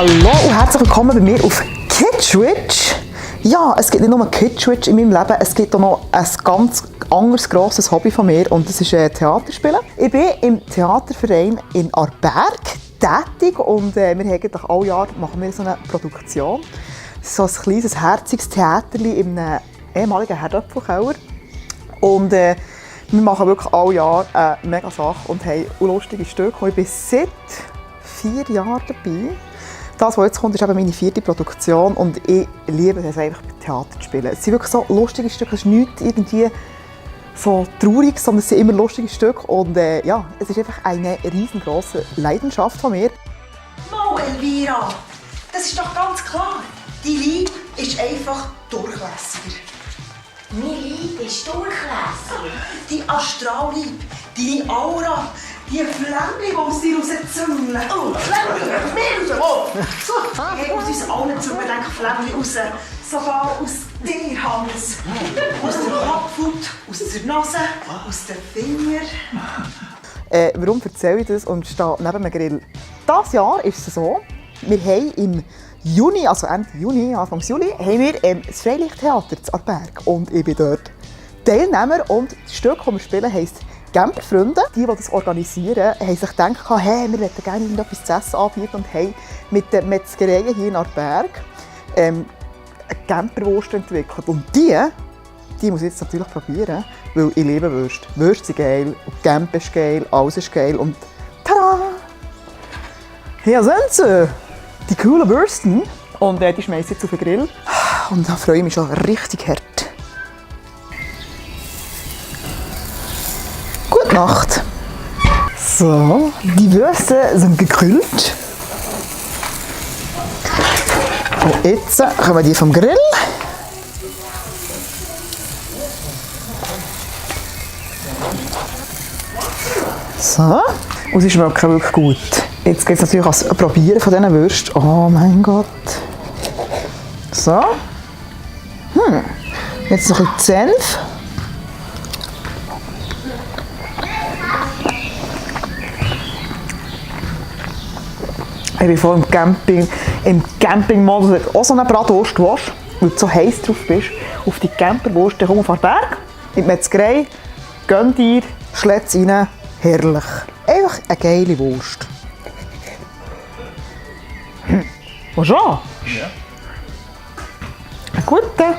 Hallo und herzlich willkommen bei mir auf Kitschwitch. Ja, es gibt nicht nur Kitschwitch in meinem Leben, es gibt auch noch ein ganz anderes grosses Hobby von mir und das ist Theaterspielen. Ich bin im Theaterverein in Aarberg tätig und wir haben eigentlich alle Jahre machen wir so eine Produktion. So ein kleines, herziges Theaterli in einem ehemaligen Herdöpfelkeller. Und wir machen wirklich alle Jahre eine mega Sache und haben lustige Stücke. Ich bin seit 4 Jahren dabei. Das, was jetzt kommt, ist eben meine 4. Produktion und ich liebe es einfach, Theater zu spielen. Es sind wirklich so lustige Stücke, es ist nichts irgendwie so traurig, sondern es sind immer lustige Stücke und ja, es ist einfach eine riesengroße Leidenschaft von mir. Mal, Elvira, das ist doch ganz klar. Die Liebe ist einfach durchlässiger. Meine Liebe ist durchlässig. Die Astralliebe, deine Aura, die Flamme, die aus dir rauszüngeln. Oh, Flamme, mehr raus! So, hey, aus uns allen zu denken Flamme raus. Sogar aus dir, Hannes. Aus der Kopfhaut, aus der Nase, aus den Fingern. Warum erzähle ich das und stehe neben einem Grill? Dieses Jahr ist es so, wir haben im Juni, also Ende Juni, Anfang Juli, haben wir das Freilichttheater zu Aarberg und ich bin dort Teilnehmer und das Stück, das wir spielen, heisst Camperfreunde. Die das organisieren, haben sich gedacht, hey, wir möchten gerne etwas zu essen anbieten und haben mit den Metzgereien hier in Aarberg eine Camperwurst entwickelt. Und die muss ich jetzt natürlich probieren, weil ich liebe Würste. Würste sind geil, Camper ist geil, alles ist geil und tada! Hier sind sie! Die coolen Würsten. Und die schmeiße ich jetzt auf den Grill. Und da freue ich mich schon richtig hart. Gute Nacht. So, die Würste sind gegrillt. Und jetzt kommen die vom Grill. So, und sie schmecken wirklich gut. Jetzt geht es natürlich ans Probieren von diesen Würsten. Oh mein Gott. So. Jetzt noch ein bisschen Senf. Ich bin voll im Campingmodus, wenn du auch so eine Bratwurst willst, weil du so heiß drauf bist, auf die Camperwurst, dann komm auf den Berg, in die Metzgerei, gönn dir, schlät's rein, herrlich. Einfach eine geile Wurst. Bonjour! Ja. Einen guten.